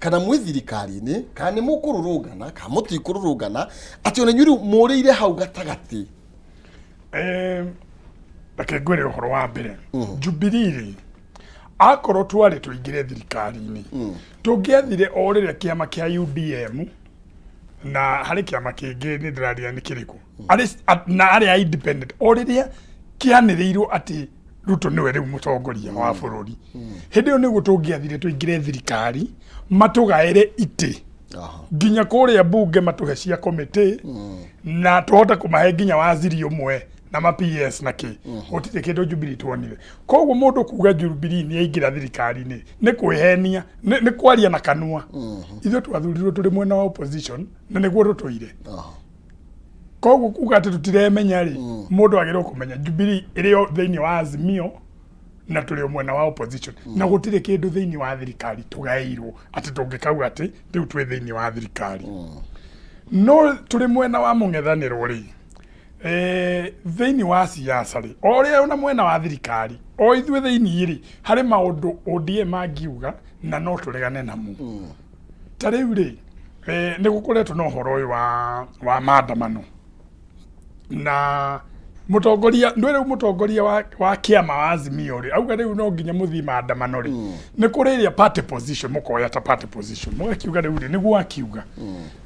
Kana mwĩ thirikari-inĩ, kana nĩ mũkũrũrũngana, kana mũtikũrũrũngana, atĩ ona inyuĩ rĩu mũrĩire hau gatagatĩ? Reke ngwĩre ũhoro wa mbere. Jubilee rĩ, akorwo twarĩ tũingĩre thirikari-inĩ, tũngĩathire o rĩrĩa kĩama kĩa UDM na harĩ kĩama kĩngĩ nĩ ndĩraria nĩ kĩrĩkũ, na arĩa a independent, o rĩrĩa kĩanĩrĩirwo atĩ Ruto nĩwe rĩu mũtongoria wa bũrũri, hĩndĩ ĩyo nĩguo tũngĩathire tũingĩre thirikari, matũgaĩre itĩ nginya kũrĩa mbunge, matũhe cia komĩtĩ na tũhote kũmahe nginya waziri ũmwe na ma PS na kĩ. Gũtirĩ kĩndũ Jubilee tuonire. Koguo mũndũ kuga Jubilee nĩ aingĩra thirikari-inĩ nĩ kwĩhenia, nĩ kwaria na kanua. Ithuĩ twathurirwo tũrĩ mwena wa opposition na nĩguo tũtũire. Koguo kuga atĩ tũtiremenya rĩ, mũndũ agĩrĩirwo kũmenya Jubilee ĩrĩ o thĩinĩ wa Azimio na tũrĩ o mwena wa opposition, na gũtirĩ kĩndũ thĩinĩ wa thirikari tũgaĩirwo atĩ tũngĩkauga atĩ rĩu twĩ thĩinĩ wa thirikari. No tũrĩ mwena wa mũng'ethanĩro rĩ, thĩinĩ wa siasa rĩ, o ũrĩa ona mwena wa thirikari, o ithuĩ thĩinĩ rĩ, harĩ maũndũ ODM mangiuga na no tũregane namo. Ta rĩu rĩ, nĩ gũkoretwo na ũhoro ũyũ wa maandamano na mũtongoria ndwĩ rĩu mũtongoria wa kĩama wa Azimio rĩ, auga rĩu no nginya mũthiĩ maandamano rĩ, nĩ kũrĩ ĩrĩa party position mũkoya ta party position, mũgakiuga rĩu rĩ nĩguo akiuga,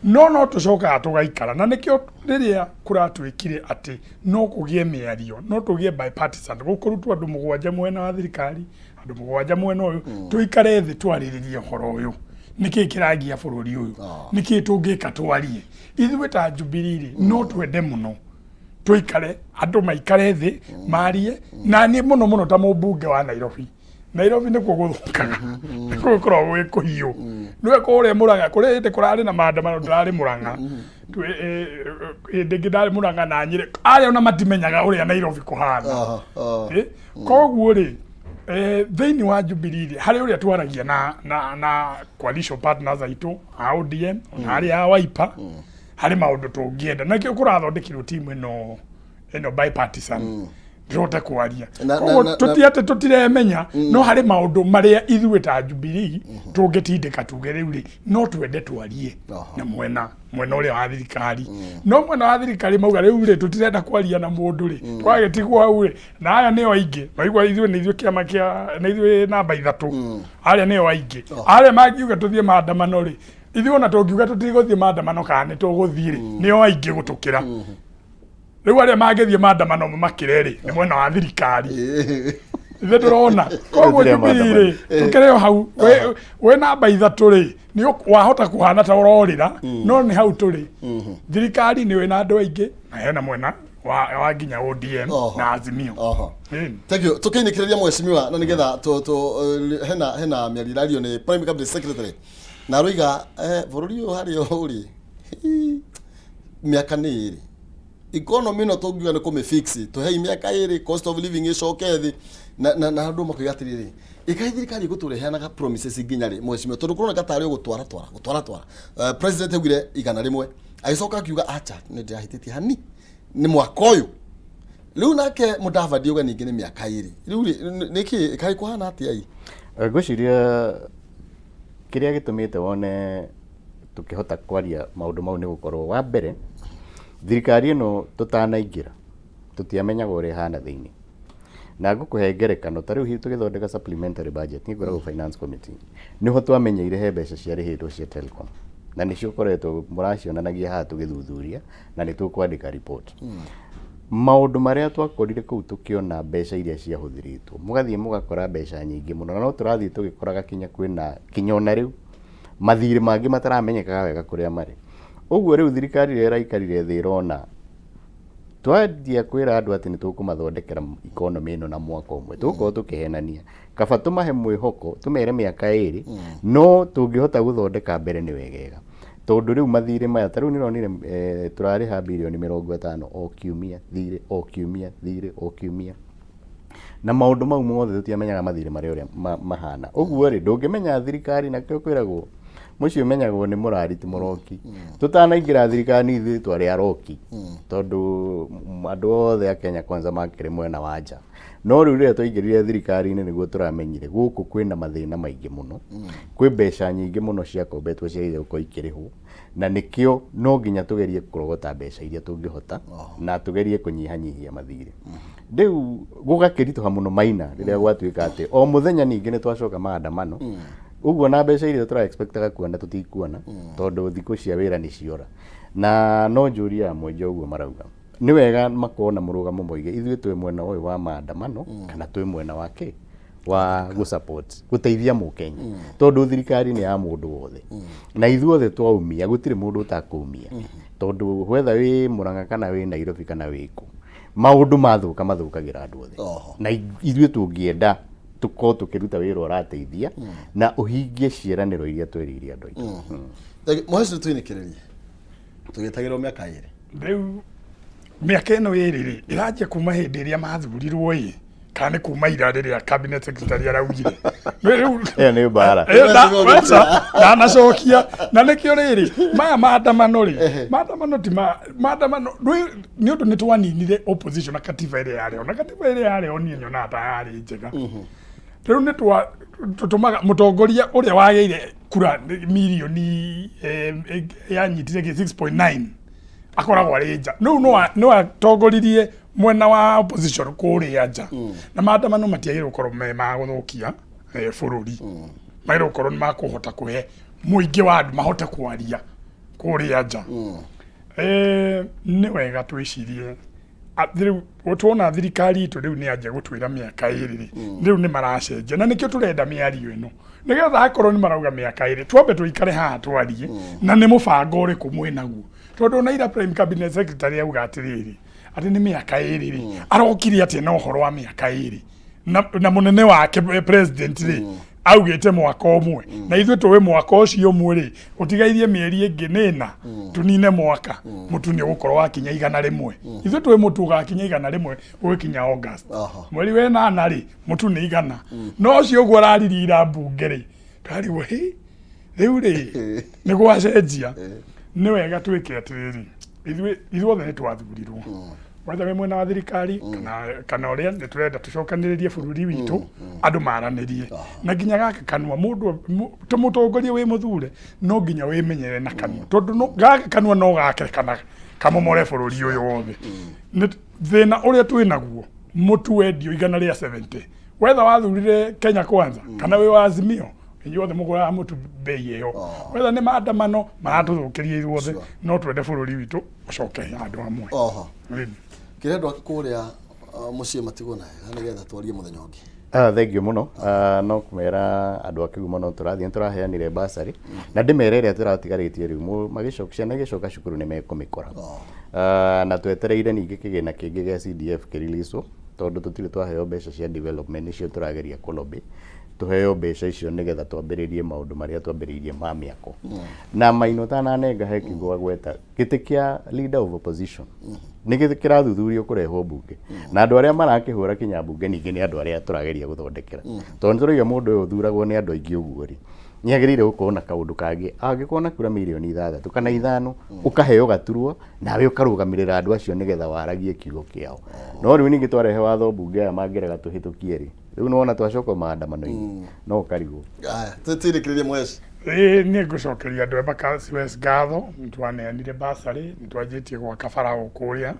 no tũcokaga tũgaikara na nĩkĩo rĩrĩa kũratuĩkire atĩ no kũgĩe mĩario, no tũgĩe bipartisan, gũkũrutwo andũ 7 mwena wa thirikari, andũ 7 mwena ũyũ, tũikare thĩ twarĩrĩrie ũhoro ũyũ, nĩkĩĩ kĩragia bũrũri ũyũ, nĩkĩĩ tũngĩka twarie. Ithuĩ ta Jubilee rĩ, no twende mũno tũikare, andũ maikare thĩ marie na niĩ mũno mũno ta mũmbunge wa Nairobi. Nairobi nĩkuo gũthũkaga, nĩkuo gũkoragwo gwĩ kũhiũ. Nĩwe kũrĩa Mũrang'a kũrĩ hĩndĩ kũrarĩ na maandamano, ndĩrarĩ Mũrang'a, hĩndĩ ĩngĩ ndarĩ Mũrang'a na Nyĩrĩ, arĩa ona matimenyaga ũrĩa Nairobi kũhana. Koguo rĩ, thĩinĩ wa Jubilee rĩ, harĩ ũrĩa twaragia na coalition partners aitũ a ODM ona arĩa a Wiper, harĩ maũndũ tũngĩenda, nakĩo kũrathondekirwo timu ĩno bipartisan ndĩrote kwaria. Koguo tũti atĩ tũtiremenya, no harĩ maũndũ marĩa ithuĩ ta Jubilee tũngĩtindĩka tuge rĩu rĩ, no twende twarie na mwena ũrĩa wa thirikari. No mwena wa thirikari mauga rĩu rĩ, tũtirenda kwaria na mũndũ rĩ, twagĩtigwo hau rĩ, na aya nĩo aingĩ maigua ithuĩ nĩ ithuĩ kĩama kĩa nĩ ithuĩ namba 3, arĩa nĩo aingĩ, arĩa mangiuga tũthiĩ maandamano rĩ, ithuĩ ona tũngiuga tũtigũthiĩ maandamano kana nĩ tũgũthiĩ rĩ, nĩo aingĩ gũtũkĩra. Rĩu arĩa mangĩthiĩ maandamano makĩre rĩ, nĩ mwena wa thirikari ithuĩ ndũrona. Koguo Gũtirĩ Jubilee rĩ, tũkĩrĩ o hau wĩ namba 3 rĩ, nĩ wahota kũhana ta ũrorĩra, no nĩ hau tũrĩ. Thirikari nĩ wĩna andũ aingĩ na hena mwena wa nginya ODM na Azimio. Ĩni. Thank you. Tukiinĩkĩrĩria, mheshimiwa, na nĩgetha tu tu hena mĩario ĩrario nĩ Prime Cabinet Secretary na aroiga bũrũri ũyũ harĩa ũrĩ, hi, mĩaka nĩ 2 economy ĩno tũngiuga nĩ kũmĩfix, tũhei mĩaka 2, cost of living ĩcoke thĩ, na andũ makoiga atĩrĩrĩ, ĩkaĩ thirikari ĩgũtũreheanaga promises nginya rĩ, mheshimiwa? Tondũ kũroneka tarĩ gũtwara twara gũtwara twara. President augire 100, agĩcoka akiuga acha nĩ ndĩrahĩtĩtie hani, nĩ mwaka ũyũ. Rĩu nake Mudavadi auga ningĩ nĩ mĩaka 2. Rĩu rĩ, nĩkĩ kaĩ kũhana atĩa ĩ? Ngwĩciria kĩrĩa gĩtũmĩte wone tũkĩhota kwaria maũndũ mau nĩ gũkorwo wa mbere thirikari ĩno tũtanaingĩra tũtiamenyaga ũrĩa ĩhana thĩinĩ. Na ngũkũhe ngerekano, ta rĩu hihi tũgĩthondeka supplementary budget, niĩ ngoragwo finance committee, nĩho twamenyeire he mbeca ciarĩhĩtwo cia Telcom na nĩcio koretwo mũracionanagia haha tũgĩthuthuria na nĩ tũkwandĩka report. Maũndũ marĩa twakorire kũu, tũkĩona mbeca iria ciahũthĩrĩtwo, mũgathiĩ mũgakora mbeca nyingĩ mũno, na no tũrathiĩ tũgĩkoraga kinya kwĩna kinya ona rĩu mathirĩ mangĩ mataramenyekaga wega kũrĩa marĩ. Ũguo rĩu thirikari ĩrĩa ĩraikarire thĩ ĩrona twanjia kwĩra andũ atĩ nĩ tũkũmathondekera economy ĩno na mwaka ũmwe, tũgũkorwo tũkĩhenania. Kaba tũmahe mwĩhoko, tũmere mĩaka 2, no tũngĩhota gũthondeka mbere nĩ wegega, tondũ rĩu mathirĩ maya ta rĩu nĩ ũronire, tũrarĩha birioni 50 o kiumia, thirĩ o kiumia, thirĩ o kiumia, na maũndũ mau mothe tũtiamenyaga mathirĩ marĩa ũrĩa mahana. Ũguo rĩ, ndũngĩmenya thirikari, nakĩo kwĩragwo Mũciĩ ũmenyagwo nĩ mũrari ti mũroki. Tũtanaingĩra thirikari ithuĩ twarĩ aroki, tondũ andũ othe a Kenya Kwanza makĩrĩ mwena wa nja. No rĩu rĩrĩa twaingĩrire thirikari-inĩ nĩguo tũramenyire gũkũ kwĩna mathĩna maingĩ mũno. Kwĩ mbeca nyingĩ mũno ciakombetwo ciagĩrĩire gũkorwo ikĩrĩhwo, na nĩkĩo no nginya tũgerie kũrogota mbeca iria tũngĩhota na tũgerie kũnyihanyihia mathirĩ. Rĩu gũgakĩritũha mũno Maina rĩrĩa gwatuĩka atĩ o mũthenya ningĩ nĩ twacoka maandamano, ũguo na mbeca iria tũra expectaga kuona tũtikuona, tondũ thikũ cia wĩra nĩ ciora. Na no njũrie amwe ũguo marauga, nĩ wega makorwo na mũrũgamo moige ithuĩ twĩ mwena ũyũ wa maandamano kana twĩ mwena wa kĩ wa gũ support gũteithia mũkenya, tondũ thirikari nĩ ya mũndũ wothe na ithuothe twaumia gũtirĩ mũndũ ũtakũumia, tondũ whether wĩ Murang'a kana wĩ Nairobi kana wĩ kũ, maũndũ mathũka mathũkagĩra andũ othe. Na ithuĩ tũngĩenda tũkorwo tũkĩruta wĩra ũrateithia na ũhingie ciĩranĩro iria twerĩire andũ aitũ. Mũheci, tũinĩkĩrĩrie tũgĩtagĩrwo mĩaka 2. Rĩu mĩaka ĩno 2 rĩ, ĩranjia kuma hĩndĩ ĩrĩa mathurirwo ĩ, kana nĩ kuma ira rĩrĩa cabinet secretary araugire? Rĩu ĩyo nĩ mbara. Ĩyo wacha, ndanacokia na nĩkĩo rĩrĩ maya maandamano rĩ, maandamano ti maandamano nĩ ũndũ nĩ twaninire opposition na katiba ĩrĩa yarĩ ho, na katiba ĩrĩa yarĩ ho niĩ nyonaga ta yarĩ njega. Rĩu nĩ twa tũtũmaga mũtongoria ũrĩa wagĩire kura mirioni yanyitire kĩ 6.9 akoragwo arĩ nja. Rĩu no atongoririe mwena wa opposition kũrĩa nja, na maandamano matiagĩrĩirwo gũkorwo me ma gũthũkia bũrũri, magĩrĩirwo gũkorwo nĩ makũhota kũhe mũingĩ wa andũ mahote kwaria kũrĩa nja. Nĩ wega twĩcirie rĩu tuona thirikari itũ rĩu nĩ yanjia gũtwĩra mĩaka 2 rĩ, rĩu nĩ maracenjia, na nĩkĩo tũrenda mĩario ĩno, nĩgetha akorwo nĩ marauga mĩaka 2, twambe tũikare haha twarie na nĩ mũbango ũrĩkũ mwĩnaguo, tondũ ona ira prime cabinet secretary auga atĩrĩrĩ, atĩ nĩ mĩaka 2 rĩ, arokire atĩa na ũhoro wa mĩaka 2 na mũnene wake president rĩ augĩte mwaka ũmwe, na ithuĩ tũĩ mwaka ũcio ũmwe rĩ ũtigairie mĩeri ĩngĩ nĩna tũnine mwaka, mũtu nĩ ũgũkorwo wakinya 100. Ithuĩ tũĩ mũtu ũgakinya 100 ũgĩkinya August. Mweri wenana rĩ, mũtu nĩ 100. No ũcio ũguo araririe mbunge rĩ, twarigwo hĩ rĩu rĩ nĩ gwacenjia. Nĩ wega twĩke atĩrĩrĩ, ithuĩ ithuothe nĩ twathurirwo, whether wĩ mwena wa thirikari kana ũrĩa, nĩ tũrenda tũcokanĩrĩrie bũrũri witũ, andũ maranĩrie na nginya gaka kanua mũndũ tũmũtongorie wĩ mũthure no nginya wĩmenyere na kanua, tondũ gaka kanua no gake kana kamomore bũrũri ũyũ wothe. Nĩ thĩna ũrĩa twĩ naguo, mũtu wendio 170, wetha wathurire Kenya Kwanza kana wĩ wa Azimio, inyuothe mũgũraga mũtu bei ĩyo. Wetha nĩ maandamano maratũthũkĩria ithuothe, no twende bũrũri witũ ũcoke handũ hamwe. Kĩrĩa andũ kũrĩa mũciĩ matigwo na wega nĩgetha twarie mũthenya ũngĩ. Thank you mũno. No kũmera andũ a Kĩgumo no tũrathiĩ nĩ tũraheanire bursary na ndĩmere ĩrĩa tũratigarĩtie rĩu magĩcoka ciana igĩcoka cukuru nĩ mekũmĩkora. Na twetereire ningĩ kĩgĩna kĩngĩ gĩa CDF kĩrilicwo, tondũ tũtirĩ twaheo mbeca cia development, nĩcio tũrageria kũ lobby tũheo mbeca icio nĩgetha twambĩrĩrie maũndũ marĩa twambĩrĩirie ma mĩako. Na Maina, ũtananenga he kiugo agweta gĩtĩ kĩa leader of opposition nĩ gĩtĩ kĩrathuthurio kũrehwo mbunge, na andũ arĩa marakĩhũra kinya mbunge ningĩ nĩ andũ arĩa tũrageria gũthondekera, tondũ nĩ tũrauga mũndũ ũyũ ũthuragwo nĩ andũ aingĩ ũguo rĩ, nĩ agĩrĩire gũkorwo na kaũndũ kangĩ. Angĩkorwo na kura mirioni 6 kana 5, ũkaheo gaturwa nawe ũkarũgamĩrĩra andũ acio nĩgetha waragie kiugo kĩao. No rĩu ningĩ twarehe watho mbunge aya mangĩrega tũhĩtũkie rĩ, rĩu nĩwona twacoka maandamano-inĩ no ũkarigwo. Aya, tũtirĩkĩrĩrie mweci. Ĩĩ, niĩ ngũcokeria andũ a Embakasi West ngatho. Nĩ twaneanire bursary, nĩ twanjĩtie gwaka bara o kũrĩa,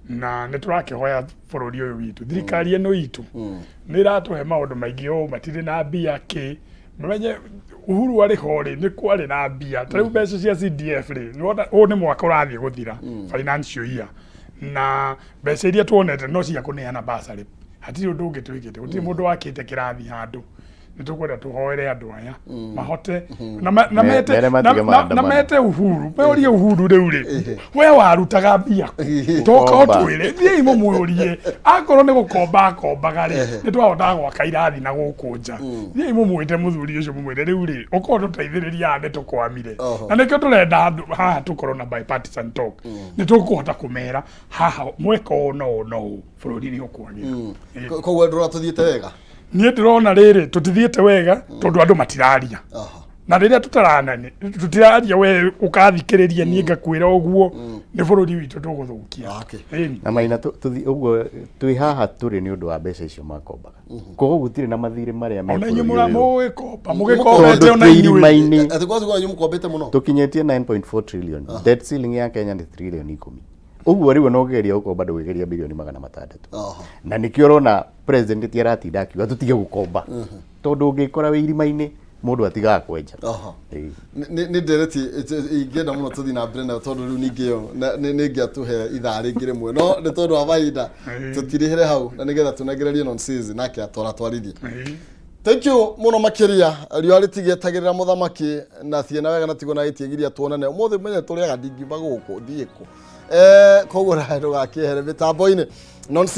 na nĩ tũrakĩhoya bũrũri ũyũ witũ, thirikari ĩno itũ nĩ ĩratũhe maũndũ maingĩ o matirĩ na mbia kĩ mamenye Uhuru arĩ ho rĩ, nĩ kwarĩ na mbia. Ta rĩu mbeca cia CDF rĩ, nĩwona ũyũ nĩ mwaka ũrathiĩ gũthira, financial year, na mbeca iria tuonete no cia kũneana bursary, hatirĩ ũndũ ũngĩ twĩkĩte, gũtirĩ mũndũ wakĩte kĩrathi handũ. Nĩ tũkwenda tũhoere andũ aya mahote na mete mere matige na maandamano. Mete Uhuru, meorie Uhuru rĩu rĩ, we warutaga mbia kũ? Toka Gũkomba. ũtwĩre, thiĩi mũmũrie, akorwo nĩ gũkomba akombaga rĩ, nĩ twahotaga gwaka irathi na gũkũ nja. Thiĩi mũmwĩte mũthuri ũcio, mũmwĩre rĩu rĩ, ũkorwo tũteithĩrĩria haha nĩ tũkwamire. Na nĩkĩo tũrenda andũ haha tũkorwo na bipartisan talk, nĩ tũkũhota kũmera haha mweka ũũ na ũũ na ũũ, bũrũri nĩ ũkwagĩra. Koguo ndũrona tũthiĩte wega? Niĩ ndĩrona rĩrĩ, tũtithiĩte wega tondũ andũ matiraria. Na rĩrĩa tũtaranani tũtiraria, we ũkathikĩrĩria, niĩ ngakwĩra ũguo, nĩ bũrũri witũ tũgũthũkia. Ĩni. Na Maina, tũthi ũguo twĩ haha tũrĩ nĩ ũndũ wa mbeca icio makombaga, koguo gũtirĩ na mathirĩ marĩa me Ona inyuĩ bũrũri mũra ũyũ. mũgĩkomba Tondũ mũgĩkombete ona twĩ inyuĩ. irima-inĩ. Atĩ kwa sababu mũkombete mũno. Tũkinyĩtie 9.4 trillion. Debt ceiling ya Kenya nĩ trillion 10. Ũguo rĩu ona ũngĩgeria gũkomba, ndũgĩgeria 600 bilioni. Na nĩkĩo ũrona president ti aratinda akiuga tũtige gũkomba, tondũ ũngĩkora wĩ irima-inĩ, mũndũ atigaga kwenja. Ĩĩ. Nĩ ndereti ingĩenda mũno tũthiĩ na mbere nayo, tondũ rĩu ningĩ ĩyo nĩ ingĩatũhe ithaa rĩngĩ rĩmwe, no nĩ tondũ wa mahinda tũtirĩhĩre hau, na nĩgetha tũnengererie nonsense nake atwaratwarithie. Thank you mũno makĩria. Riũa rĩtigĩetagĩrĩra mũthamaki, na thiĩ na wega na tigwo na gĩtiĩgiria tuonane ũmũthĩ. Menye tũrĩaga, ndingiuma gũkũ thiĩ kũ. Koguo na ndũgakĩehere mĩtambo-inĩ nonsense.